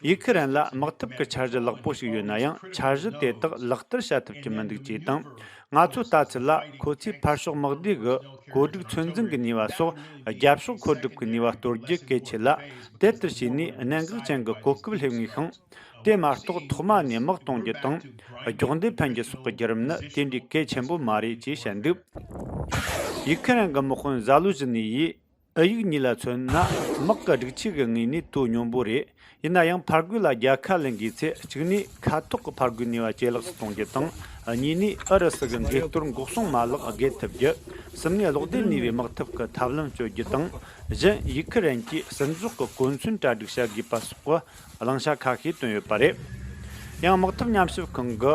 ཡུ་ཁི་རན་ལ་དམག་འཐབ་ཀྱི་འཆར་གཞི་ལེགས་པོ་ཞིག་ཡོད་ན་ཡང་། འཆར་གཞི་དེ་དག་ལག་བསྟར་བྱ་ཐུབ་ཀྱི་མི་འདུག་ཅེས་དང་། ང་ཚོའི་ལྟ་ཚུལ་ལ། ཁོ་ཚོས་ཕར་ཕྱོགས་དམག་སྡེ་གི་བཀོད་སྒྲིག་ཚོད་འཛིན་གྱི་ནུས་པ་སོགས་རྒྱབ་ཕྱོགས་མཁོ་སྒྲུབ་ཀྱི་ནུས་པ་གཏོར་རྒྱུ་གལ་ཆེ་ལ། དེ་ལྟར་བྱས་ནས་གནད་འགག་ཅན་གྱི་གོ་སྐབས་སླེབས་ངེས་ཤིང་། དེ་མ་གཏོགས་ཐོག་མ་ནས་དམག་གཏོང་རྒྱུ་དང་། སྒྱོགས་མདེལ་འཕེན་རྒྱུ་སོགས་ཀྱི་བརྒྱུད་རིམ་ནི་དེ་འདྲའི་གལ་ཆེན་པོ་མ་རེད་ཅེས་བཤད་འདུག་ཡུ་ཁི་རན་གྱི་དམག་དཔོན་ཟ་ལུ་ཟི་ནི་ཡིས། ཨུ་ཡིག་གཉིས་ལ་མཚོན་ན། དམག་གི་སྒྲིག་ཆས་ཀྱི་ངོས་ནས་དོ་སྙོམས་པོ་རེད། ཡིན་ན་ཡང་ཕར་རྒོལ་ལ་རྒྱལ་ཁ་ལེན་དགོས་ཚེ། གཅིག་ནས་མཁའ་ཐོག་གི་ཕར་རྒོལ་ནུས་པ་ཇེ་ལེགས་སུ་གཏོང་རྒྱུ་དང་། གཉིས་ནས་ཨུ་རུ་སུ་གི་འགས་གཏོར་འགོག་སྲུང་མ་ལག་རྒལ་ཐུབ་རྒྱུ། གསུམ་ནས་གློག་ལྡན་ནུས་པའི་དམག་འཐབ་ཀྱི་ཐབས་ལམ་སྤྱོད་རྒྱུ་དང་། བཞི། ཡུ་ཁི་རན་གྱིས་ཟིན་གྲོགས་ཀྱི་གོ་མཚོན་གྲ་སྒྲིག་བྱ་དགོས་པ་སོགས་ཀྱི་བླང་བྱ་ཁ་ཤས་བཏོན་ཡོད་པ་རེད། ཡང་དམག་འཐབ་ཉམས་ཞིབ་ཁང་གི་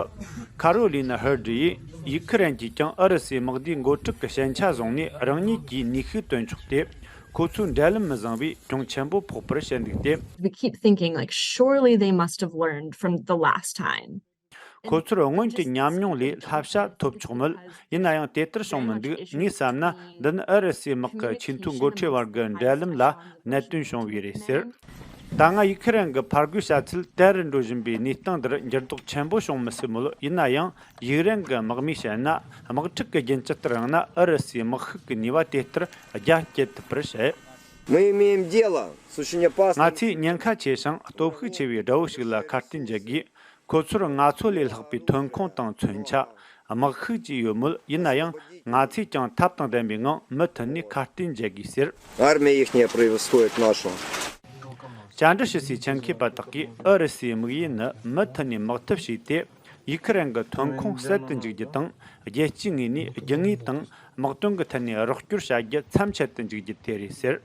ཁ་རོ་ལི་ན་ཧར་ཌི་ཡིས། ཡུ་ཁི་རན་གྱིས་ཀྱང་ཨུ་རུ་སུའི་དམག་སྡེའི་འགོ་ཁྲིད་ཀྱི་ཞན་ཆ་བཟུང་ནས། རང་ཉིད་ཀྱིས་ནུས་ཤུགས་བཏོན་ཆོག་སྟེ། ཁོ་ཚོའི་འབྲེལ་ལམ་མི་བཟང་བས་གྱོང་ཆེན་པོ་ཕོག་པར་བཤད་འདུག་སྟེ། We keep thinking, like, surely they must have learned from the last time. ཁོ་ཚོར་སྔོན་གྱི་ཉམས་མྱོང་ལས་བསླབ་བྱ་ཐོབ་ཆོག་མོད། ཡིན་ན་ཡང་དེ་ལྟར་བྱུང་མི་འདུག་ངས་བསམ་ན། འདི་ནི་ཨུ་རུ་སུའི་དམག་གི་ཆེས་མཐོའི་འགོ་ཁྲིད་བར་གྱི་འབྲེལ་ལམ་ལ་གནད་དོན་བྱུང་བས་རེད་ཟེར། ད་སྔ་ཡུ་ཁི་རན་གྱི་ཕར་རྒོལ་བྱ་ཚུལ་དལ་རུ་འགྲོ་བཞིན་པའི་གནས་སྟངས་འདིར་འགྱུར་ལྡོག་ཆེན་པོ་བྱུང་མི་སྲིད་མོད། ཡིན་ན་ཡང་ཡུ་ཀེ་རེན་གྱི་དམག་མིས་བཤད་ན། དམག་འཁྲུག་གི་རྒྱུན་ཇི་ལྟར་ཡང་ན་ཨུ་རུ་སུའི་དམག་ཤུགས་ཀྱི་ནུས་པ་དེ་ལྟར་རྒྱ་སྐྱེད་ཐུབ་པར་བཤད། Мы имеем дело с очень опасным ང་ཚོས་ཉེན་ཁ་ཆེ་ཞིང་སྟོབས་ཤུགས་ཆེ་བའི་དགྲ་བོ་ཞིག་ལ་ཁ་གཏད་འཇལ་དགོས། ཁོ་ཚོར་ང་ཚོ་ལས་ལྷག་པའི་ཐོན་ཁུངས་དང་མཚོན་ཆ། དམག་ཤུགས་བཅས་ཡོད་མོད། ཡིན་ན་ཡང་ང་ཚོས་ཀྱང་ཐབས་དང་ལྡན་པའི་ངང་མུ་མཐུད་ནས་ཁ་གཏད་འཇལ་དགོས་ཟེར། Армия ихняя превосходит нашу. བཅར་འདྲི་ཞུ་སའི་ཆེད་མཁས་པ་དག་གིས་ཨུ་རུ་སུའི་དམིགས་ཡུལ་ནི་མུ་མཐུད་ནས་དམག་འཐབ་བྱས་ཏེ། ཡུ་ཁུ་རེན་གྱི་ཐོན་ཁུངས་ཟད་དུ་འཇུག་རྒྱུ་དང་། རྒྱལ་སྤྱིའི་ངོས་ནས་རྒྱུ་དངོས་དང་དམག་དོན་གྱི་ཐད་ནས་རོགས་སྐྱོར་བྱ་རྒྱུ་མཚམས་ཆད་དུ་འཇུག་རྒྱུ་དེ་རེད་ཟེར།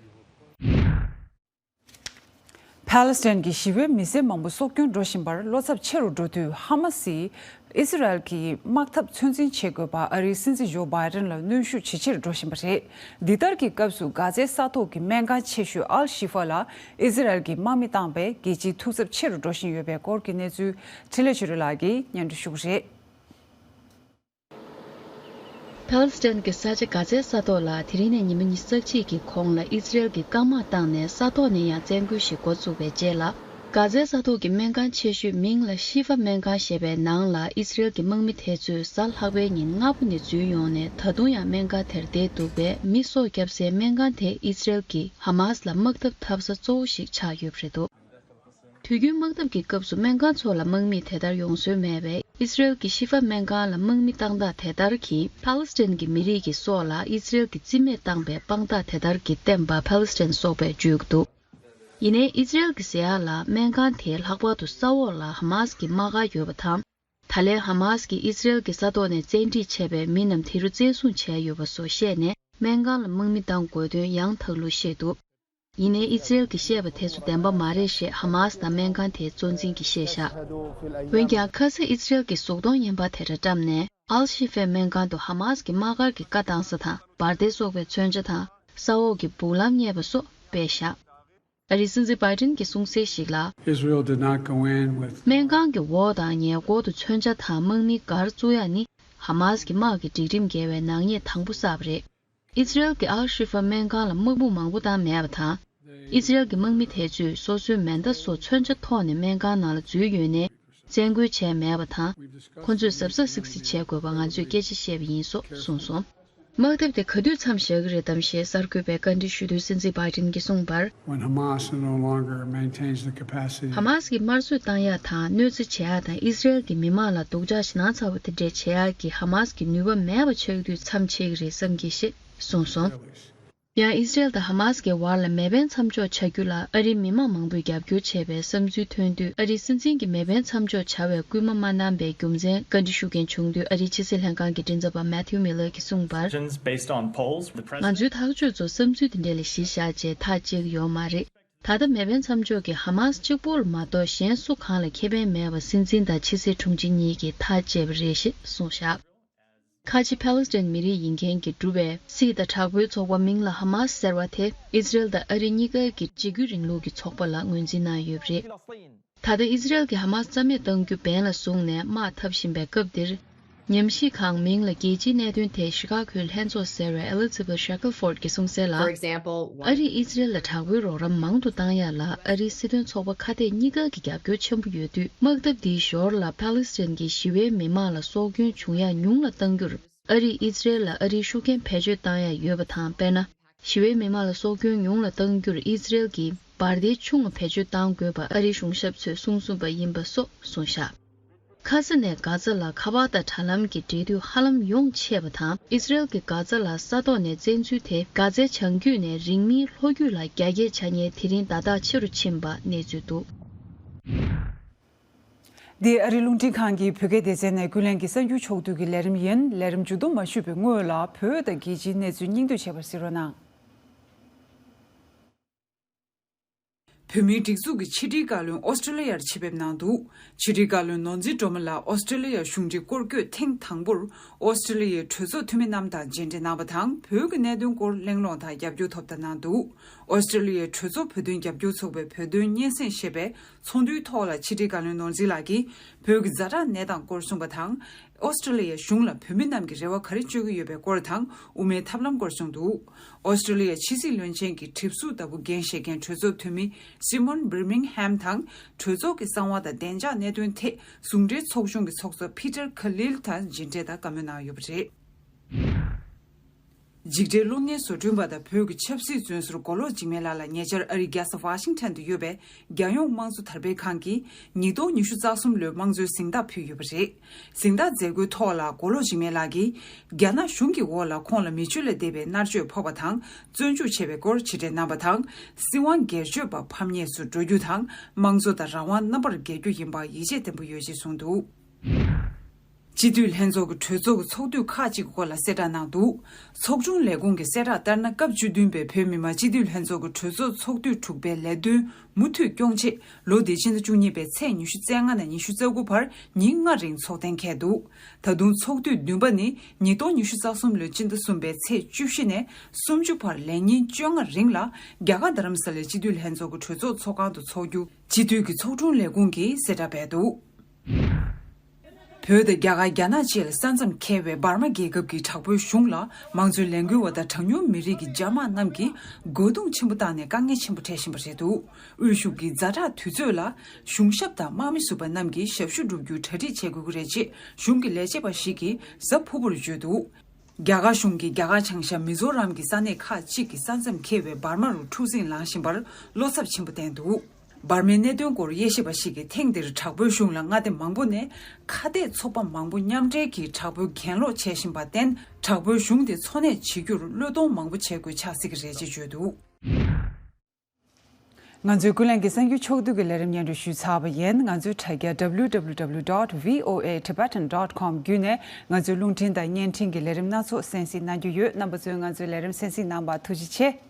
ཕཱ་ལེ་སི་ཐན་གྱི་ཞི་བའི་མི་སེར་མང་པོ་སྲོག་སྐྱོན་འགྲོ་བཞིན་པར་བློ་འཚབ་ཆེ་རུ་འགྲོ་དུས། ཧ་མ་སིས་ཨི་སི་རལ་གྱི་དམག་འཐབ་ཚོད་འཛིན་བྱེད་དགོས་པ་ཨ་རིའི་སྲིད་འཛིན་ཇོ་བྷའི་ཌེན་ལ་གནོན་ཤུགས་ཇེ་ཆེར་འགྲོ་བཞིན་པ་རེད། འདི་ལྟར་གྱི་སྐབས་སུ་གྷ་ཛའི་ས་ཐོག་གི་སྨན་ཁང་ཆེ་ཤོས་ཨལ་ཤི་ཧྥ་ལ་ཨི་སི་རལ་གྱིས་དམག་མི་བཏང་བས་རྒྱལ་སྤྱིའི་ཐུགས་འཚབ་ཆེ་རུ་འགྲོ་བཞིན་ཡོད་པའི་སྐོར་གྱི་གནས་ཚུལ་འཕྲིན་ལས་ཆོས་སྒྲོན་ལགས་ཀྱིས་སྙན་སྒྲོན་ཞུ་གི་རེད། ཕཱ་ལེ་སི་ཐན་གྱི་ས་ཆ་གྷ་ཛའི་ས་ཐོག་ལ་དེ་རིང་ནས་ཉི་མ་ཉི་ཤུ་རྩ་གཅིག་གི་གོང་ལ་ཨི་ཛི་རལ་གྱིས་སྐར་དམག་བཏང་ནས་ས་ཐོག་ནས་ཡང་བཙན་རྒོལ་ཞིག་འགོ་བཙུགས་པའི་རྗེས་ལ། གྷ་ཛའི་ས་ཐོག་གི་སྨན་ཁང་ཆེ་ཤོས་མིང་ལ་ཤི་ཧྥ་སྨན་ཁང་ཞེས་པའི་ནང་ལ་ཨི་ཛི་རལ་གྱི་དམག་མི་དེ་ཚོས་གཟའ་ལྷག་པའི་ཉིན་སྔ་པོ་ནས་འཛུལ་ཡོང་ནས་ད་དུང་ཡང་སྨན་ཁང་དེར་བསྡད་འདུག་པས། མི་སྲོག་བསྐྱབས་སའི་སྨན་ཁང་དེས་ཨི་ཛི་རལ་གྱིས་ཧ་མཱ་སི་ལ་དམག་འཐབ་འཐབ་ས་གཙོ་བོ་ཞིག་ཆགས་ཡོད་པ་རེད་འདུག་དུས་རྒྱུན་དམག་འཐབ་ཀྱི་སྐབས་སུ་སྨན་ཁང་ཚོ་ལ་དམག་མིས་དེ་ལྟར་ཡོང་སྲོལ་མེད་པས། ཨི་སི་རེལ་གྱི་ཤི་ཧྥ་སྨན་ཁང་ལ་དམག་མི་བཏང་སྟངས་དེ་ལྟར་གྱིས་ཕཱ་ལེ་སི་ཐན་གྱི་མི་རིགས་ཀྱི་སྲོག་ལ་ཨི་སི་རེལ་གྱིས་རྩིས་མེད་བཏང་པའི་དཔང་རྟགས་དེ་ལྟར་གྱིས་བསྟན་པ་ཕཱ་ལེ་སི་ཐན་སོགས་པས་བརྗོད་ཀྱི་འདུག་ཡིན་ནའི་ཨི་སི་རེལ་གྱིས་ཟེར་ཡག་ལ་སྨན་ཁང་དེའི་ལྷག་པར་དུ་ས་འོག་ལ་ཧ་མཱ་སི་གི་དམག་སྒར་ཡོད་པ་དང་། ད་ལན་ཧ་མཱ་སི་གིས་ཨི་སི་རེལ་གྱི་ས་ཐོག་ནས་བཙན་ཁྲིད་བྱས་པའི་མི་རྣམས་དེ་རུ་བཙན་བཟུང་བྱས་ཡོད་པ་སོགས་བཤད་ནས་སྨན་ཁང་ལ་དམག་མི་བཏང་དགོས་དོན་ཡང་དག་ལུས་བཤད་འདུག་ཡིན་ནའི་ཨི་ཛི་རེལ་གྱིས་བཤད་པ་དེ་ཚོ་བདེན་པ་མ་རེད་ཞེས་ཧ་མཱ་སི་དང་སྨན་ཁང་དེའི་གཙོ་འཛིན་གྱིས་བཤད་བཞག་འོན་ཀྱང་ཁ་སང་ཨི་ཛི་རེལ་གྱིས་གཟུགས་མཐོང་བརྙན་པར་དེ་འདྲ་བཀྲམ་ནས་ཨལ་ཤི་ཧྥའི་སྨན་ཁང་དུ་ཧ་མཱ་སི་གི་དམག་སྒར་གྱི་བཀའ་བཏང་ས་དང་འབར་མདེལ་སོགས་པའི་མཚོན་ཆ་དང་ས་འོག་གི་སྦུག་ལམ་རྙེད་པ་སོགས་སྤེལ་བཞག་ཨ་རིའི་སྲིད་འཛིན་བྷའི་ཌེན་གྱིས་གསུངས་གསལ་ཞིག་ལ། Israel did not go in with སྨན་ཁང་གི་འོག་དང་ཉེ་འཁོར་དུ་མཚོན་ཆ་དང་དམག་མི་སྒར་བཙུགས་ཡག་ནི་ཧ་མཱ་སི་གི་དམག་གི་སྒྲིག་ཁྲིམས་འགལ་བའི་ནག་ཉེས་དང་པོ་བསགས་པ་རེད། ཨི་ཛི་རེལ་གྱིས་ཨལ་ཤི་ཧྥ་སྨན་ཁང་ལ་དམག་དཔུང་མང་པོ་བཏང་མེད་པ་དང་། ཨི་ཛི་རེལ་གྱི་དམག་མི་དེ་ཚོས་སོ་སོའི་མེ་མདའ་སོགས་མཚོན་ཆ་ཐོགས་ནས་སྨན་ཁང་ནང་ལ་འཛུལ་ཡོད་ནའི་བཙན་རྒོལ་བྱས་མེད་པ་དང་། ཁོ་ཚོས་གཟབ་གཟབ་སིག་སིག་བྱེད་དགོས་པ་ང་ཚོས་སྐད་ཆ་བཤད་པ་ཡིན་སོགས་གསུངས་སོང་། དམག་འཐབ་དེ་ག་དུས་མཚམས་བཞག་གི་རེད་དམ་ཞེས་གསར་འགོད་པས་བཀའ་འདྲི་ཞུ་དུས་སྲིད་འཛིན་བྷའི་ཌེན་གྱིས་གསུངས་པར། When Hamas no longer maintains the capacity ཧ་མཱ་སི་གིས་དམར་གསོད་བཏང་ཡག་དང་གནོད་འཚེ་བྱེད་ཡག་དང་ཨི་སི་རེལ་གྱི་མི་མང་ལ་སྡུག་ཅག་ཞེད་སྣང་ཚ་བོ་དེ་འདྲས་བྱེད་ཡག་གི་ཧ་མཱ་སི་གི་ནུས་པ་མེད་པ་ཆགས་དུས་མཚམས་ཆད་ཀྱི་རེད་བསམ་གྱི་ཞེས་གསུངས་སོང་། ཡང་ཨི་སི་རེལ་དང་ཧ་མཱ་སི་ཀའི་བར་ལ་མེ་འཕེན་མཚམས་འཇོག་བྱ་རྒྱུ་ལ་ཨ་རིའི་མི་མང་མང་པོས་རྒྱབ་སྐྱོར་བྱས་པའི་བསམ་ཚུལ་ཐོན་དུས། ཨ་རིའི་སྲིད་འཛིན་གྱིས་མེ་འཕེན་མཚམས་འཇོག་བྱ་བའི་སྐུལ་མ་མ་གནང་པའི་རྒྱུ་མཚན་བཀའ་འདྲི་ཞུ་མཁན་བྱུང་དུས། ཨ་རིའི་ཕྱི་སྲིད་ལྷན་ཁང་གི་མགྲིན་ཚབ་པ་མེ་ཐིའུ་མི་ལར་གྱིས་གསུངས་པར། Intelligence based on polls, the president ང་ཚོའི་ཐག་གཅོད་ཚོ་བསམ་ཚུལ་དེ་འདྲ་ལ་གཞི་བཞག་བྱས་ཐག་བཅད་ཀྱི་ཡོད་མ་རེད། ད་ལྟ་མེ་འཕེན་མཚམས་འཇོག་གིས་ཧ་མཱ་སི་གཅིག་པུར་མ་གཏོགས་གཞན་སུ་གང་ལ་ཁེ་ཕན་མེད་པ་སྲིད་འཛིན་དང་ཕྱི་སྲིད་དྲུང་ཆེ་གཉིས་ཀྱིས་ཐག་བཅད་པ་རེད་ཅེས་གསུངས་བཞག་ཁ་ཆེ་ཕཱ་ལེ་སི་ཐན་མི་རིགས་ཡིན་མཁན་གྱིས་བསྒྲུབས་པའི་སྲིད་དང་དྲག་པོའི་ཚོགས་པ་མིང་ལ་ཧ་མཱ་སི་ཟེར་བ་དེ་ཨི་ཛི་རེལ་དང་ཨ་རི་གཉིས་ཀ་གི་འཇིགས་སྐུལ་རིང་ལུགས་ཀྱི་ཚོགས་པ་ལ་ངོས་འཛིན་གནང་ཡོད་པ་རེད། ད་ལྟ་ཨི་ཛི་རེལ་གྱིས་ཧ་མཱ་སི་རྩ་མེད་གཏང་རྒྱུ་འབེན་ལ་བཟུང་ནས་དམག་འཐབ་བཞིན་པའི་སྐབས་འདིར། ཉམས་ཞིབ་ཁང་མིང་ལ་རྒྱལ་སྤྱིའི་གནད་དོན་ཐད་ཤི་ཀ་གོའི་ལྷན་ཚོགས་ཟེར་བའི་Elizabeth Shackelford གྱིས་གསུངས་གསལ་ལ། For example, ཨ་རིས་ཨི་ཛི་རེལ་ལ་དྲག་པོའི་རོགས་རམ་མང་དུ་བཏང་ཡག་ལ་ཨ་རིའི་སྲིད་དོན་ཚོགས་པ་ཁ་གཏད་གཉིས་ཀ་གི་རྒྱབ་སྐྱོར་ཆེན་པོ་ཡོད་དུས། དམག་འཐབ་འདིའི་ཞོར་ལ་ཕཱ་ལེ་སི་ཐན་གྱི་ཞི་བའི་མི་མང་ལ་སྲོག་སྐྱོན་བྱུང་ཡག་ཉུང་ལ་གཏང་རྒྱུར། ཨ་རིས་ཨི་ཛི་རེལ་ལ་ཨ་རིའི་ཤུགས་རྐྱེན་བེད་སྤྱོད་བཏང་ཡག་ཡོད་པ་དང་། དཔེར་ན། ཞི་བའི་མི་མང་ལ་སྲོག་སྐྱོན་ཉུང་ལ་གཏང་རྒྱུར་ཨི་ཛི་རེལ་གྱིས་འབར་མདེལ་ཆུང་བ་བེད་སྤྱོད་གཏང་དགོས་པ་ཨ་རིའི་གཞུང་ཞབས་ཚོས་གསུངས་གསུངས་པ་ཡིན་པ་སོགས་གསུངས་བཞག་ཁ་ས་ནས་གྷ་ཛ་ལ་ཁ་པར་དང་དྲ་ལམ་གྱི་འབྲེལ་མཐུད་ཧ་ལམ་ཡོངས་ཆད་པ་དང་། ཨི་ཛི་རེལ་གྱིས་གྷ་ཛ་ལ་ས་ཐོག་ནས་བཙན་འཛུལ་དེ་གྷ་ཛའི་བྱང་རྒྱུད་ནས་རིང་མིན་ལྷོ་རྒྱུད་ལ་རྒྱ་སྐྱེད་བྱ་ཉེན་དེ་རིང་ཟླ་དག་ཆེ་རུ་ཕྱིན་པ་གནས་ཚུལ་འདུག་འདི་ཨ་རིའི་རླུང་འཕྲིན་ཁང་གི་བོད་སྐད་སྡེ་ཚན་ནས་ཀུན་གླེང་གི་གསར་འགྱུར་ཕྱོགས་བསྡུས་ཀྱི་ལས་རིམ་ཡིན། ལས་རིམ་མཇུག་བསྡོམས་མ་ཞུས་པའི་སྔོན་ལ་བོད་དང་རྒྱལ་སྤྱིའི་གནས་ཚུལ་སྙིང་བསྡུས་བྱས་པར་གཟིགས་རོགས་གནང་། བོད་མིའི་སྒྲིག་འཛུགས་ཀྱི་ཕྱི་དྲིལ་བཀའ་བློན་ཨོ་སི་ཀྲི་ལི་ཡར་ཆེད་ཕེབས་གནང་འདུག་ཕྱི་དྲིལ་བཀའ་བློན་ནོར་འཛིན་སྒྲོལ་མ་ལགས་ཨོ་སི་ཀྲི་ལི་ཡ་གཞུང་འབྲེལ་སྐོར་སྐྱོད་ཐེངས་དང་པོར་ཨོ་སི་ཀྲི་ལི་ཡའི་གྲོས་ཚོགས་འཐུས་མི་རྣམས་དང་མཇལ་འཕྲད་གནང་བ་དང་། བོད་ཀྱི་གནད་དོན་སྐོར་གླེང་སློང་དང་རྒྱབ་སྐྱོར་ཐོབ་ཐང་གནང་འདུག་ཨོ་སི་ཀྲི་ལི་ཡའི་གྲོས་ཚོགས་བོད་དོན་རྒྱབ་སྐྱོར་ཚོགས་པའི་བོད་དོན་སྙན་སེང་ཞེས་པའི་ཚོགས་འདུའི་ཐོག་ལ་ཕྱི་དྲིལ་བཀའ་བློན་ནོར་འཛིན་ལགས་ཀྱིས་བོད་ཀྱི་ཛ་དྲག་གནས་སྟངས་སྐོར་གསུངས་པ་དང་། ཨོ་སི་ཀྲི་ལི་ཡའི་གཞུང་ལ་བོད་མི་རྣམས་ཀྱིས་རེ་བ་ག་རེ་བཅོལ་གྱི་ཡོད་པའི་སྐོར་དང་། དབུ་མའི་ཐབས་ལམ་སྐོར་གསུངས་འདུག་ཨོ་སི་ཀྲི་ལི་ཡའི་ཕྱི་སྲིད་བློན་ཆེན་གྱི་གྲིབ་གཟུགས་ལྟ་བུ་འགན་བཞེས་མཁན་གྲོས་ཚོགས་འཐུས་མི་སི་མོན་བིར་མིང་ཧེམ་དང་། གྲོས་ཚོགས་ཀྱི་གསང་བ་དང་བདེ་འཇགས་གནད་དོན་ཐད་ཟུང་འབྲེལ་ཚོགས་ཆུང་གི་ཚོགས་གཙོ་ཕི་ཏར་ཁ་ལིལ་དང་མཇལ་འཕྲད་དང་བཀའ་མོལ་གནང་ཡོད་པ་རེད། འཇིགས་བྲལ་གློག་བརྙན་བཟོ་སྐྲུན་པ་དང་བོད་ཀྱི་ཆབ་སྲིད་བཙོན་ཟུར་མགོ་ལོག་འཇིགས་མེད་ལགས་ལ་ཉེ་ཆར་ཨ་རིའི་རྒྱལ་ས་ཝ་ཤིང་ཊོན་དུ་ཡོད་པའི་རྒྱལ་ཡོངས་དམངས་གཙོ་དར་སྤེལ་ཁང་གིས་ཉིས་སྟོང་ཉི་ཤུ་རྩ་གསུམ་ལོའི་དམངས་གཙོའི་གཟེངས་རྟགས་ཕུལ་ཡོད་པ་རེད། གཟེངས་རྟགས་མཛད་སྒོའི་ཐོག་ལ་མགོ་ལོག་འཇིགས་མེད་ལགས་ཀྱིས། རྒྱ་ནག་གཞུང་གི་འོག་ལ་ཁོང་ལ་མི་སྤྱོད་ལས་འདས་པའི་མནར་གཅོད་ཕོག་པ་དང་བཙོན་འཇུག་བྱས་པའི་སྐོར་ཕྱི་དྲན་གནང་བ་དང་། སྲིད་དབང་སྒེར་གཅོད་པ་ཕམ་ཉེས་སུ་འགྲོ་རྒྱུ་དང་། དམངས་གཙོ་དང་རང་དབང་རྣམ་པར་རྒྱལ་རྒྱུ་ཡིན་པར་ཡིད་ཆེས་བརྟན་པོ་ཡོད་ཅེས་གསུངས་འདུག། སྤྱི་འཐུས་ལྷན་ཚོགས་ཀྱི་གྲོས་ཚོགས་ཀྱི་ཚོགས་དུས་ཁག་ཅིག་གི་སྐོར་ལ་གསལ་བསྒྲགས་གནང་འདུག། ཚོགས་ཆུང་ལས་ཁུངས་ཀྱི་གསལ་བསྒྲགས་ལྟར་ན། སྐབས་བཅུ་བདུན་པའི་བོད་མི་མང་སྤྱི་འཐུས་ལྷན་ཚོགས་ཀྱི་གྲོས་ཚོགས་ཚོགས་དུས་དྲུག་པའི་ལས་དོན་མུ་མཐུད་སྐྱོང་ཆེད། ལོ་འདིའི་ཕྱི་ཟླ་བཅུ་གཉིས་པའི་ཚེས་ཉི་ཤུ་རྩ་ལྔ་ནས་ཉི་ཤུ་རྩ་དགུ་བར་ཉིན་ལྔ་རིང་ཚོགས་གཏན་འཁེལ་འདུག། ད་དུང་ཚོགས་དུས་བདུན་པ་ནི་ཉིས་སྟོང་ཉི་ཤུ་རྩ་གསུམ་ལོའི་སྤྱི་ཟླ་གསུམ་པའི་ཚེས་བཅུ་བཞི་ནས་སུམ་ཅུ་བར་ལས་ཉིན་བཅོ་ལྔ་རིང་ལ། རྒྱ་གར་རྡ་རམ་ས་ལའི་སྤྱི་འཐུས་ལྷན་ཚོགས་ཀྱི་གྲོས་ཚོགས་ཚོགས་ཁང་དུ་འཚོགས་རྒྱུ་སྤྱི་འཐུས་ཀྱི་ཚོགས་དྲུང་ལས་ཁུངས་ཀྱིས་གསལ་བསྒྲགས་སྤེལ་འདུག། བོད་དང་རྒྱ་གར། རྒྱ་ནག་བཅས་ལ་ས་མཚམས་འཁེལ་བའི་འབར་མ་རྒྱལ་ཁབ་ཀྱི་དྲག་པོའི་གཞུང་ལ་དམངས་གཙོའི་ལས་འགུལ་བ་དང་གྲངས་ཉུང་མི་རིགས་ཀྱི་འཇབ་དམག་རྣམས་ཀྱིས་རྒོལ་རྡུང་ཆེན་པོ་བཏང་ནས་དཀའ་ངལ་ཆེན་པོ་འཕྲད་བཞིན་པ་རེད་འདུག། དབུས་གཞུང་གིས་ཛ་དྲག་དུས་ཚོད་ལ་གཞུང་ཞབས་དང་དམག་མི་ཟུར་པ་རྣམས་ཀྱིས་ཞབས་ཞུ་བསྒྲུབ་རྒྱུའི་གྲ་སྒྲིག་བྱེད་དགོས་ཀྱི་རེད་ཅེས་གཞུང་གི་ལས་བྱེད་པ་ཞིག་གིས་གཟའ་ཕུར་བུར་བརྗོད་འདུག། རྒྱ་གར་གཞུང་གིས་རྒྱ་གར་བྱང་ཤར་མི་ཛོ་རམ་གྱི་ས་གནས་ཁག་ཅིག་གི་ས་མཚམས་འཁེལ་བའི་འབར་མ་རུ་འཁྲུག་འཛིང་ལངས་བཞིན་པར་བློ་འཚབ་ཆེན་པོ་བསྟན་འདུག། འབར་མའི་གནད་དོན་སྐོར་དབྱེ་ཞིབ་པ་ཞིག་གིས་ཐེངས་འདིར་དྲག་པོའི་གཞུང་ལ་མངའ་སྡེ་མང་པོ་ནས་ཁ་གཏད་ཚོགས་པ་མང་པོ་མཉམ་འབྲེལ་གྱིས་དྲག་པོའི་གྱེན་ལོག་བྱེད་བཞིན་པར་བརྟེན། དྲག་པོའི་གཞུང་དེ་འཚོ་གནས་བྱེད་རྒྱུར་བློས་གཏོང་མང་པོ་བྱེད་དགོས་ཆགས་སྲིད་ཀྱི་རེད་ཅེས་བརྗོད་འདུག། ང་ཚོའི་ཀུན་གླེང་གི་གསར་འགྱུར་ཕྱོགས་བསྡུས་ཀྱི་ལས་རིམ་སྙན་སྒྲོན་ཞུས་ཚར་བ་ཡིན། ང་ཚོའི་དྲ་རྒྱ་W W W dot V O A Tibetan dot com བརྒྱུད་ནས་ང་ཚོའི་རླུང་འཕྲིན་དང་བརྙན་འཕྲིན་གྱི་ལས་རིམ་སྣ་ཚོགས་གསན་གཟིགས་གནང་རྒྱུ་ཡོད། རྣམ་པ་ཚོས་ང་ཚོའི་ལས་རིམ་གསན་གཟིགས་གནང་བར་ཐུགས་རྗེ་ཆེ།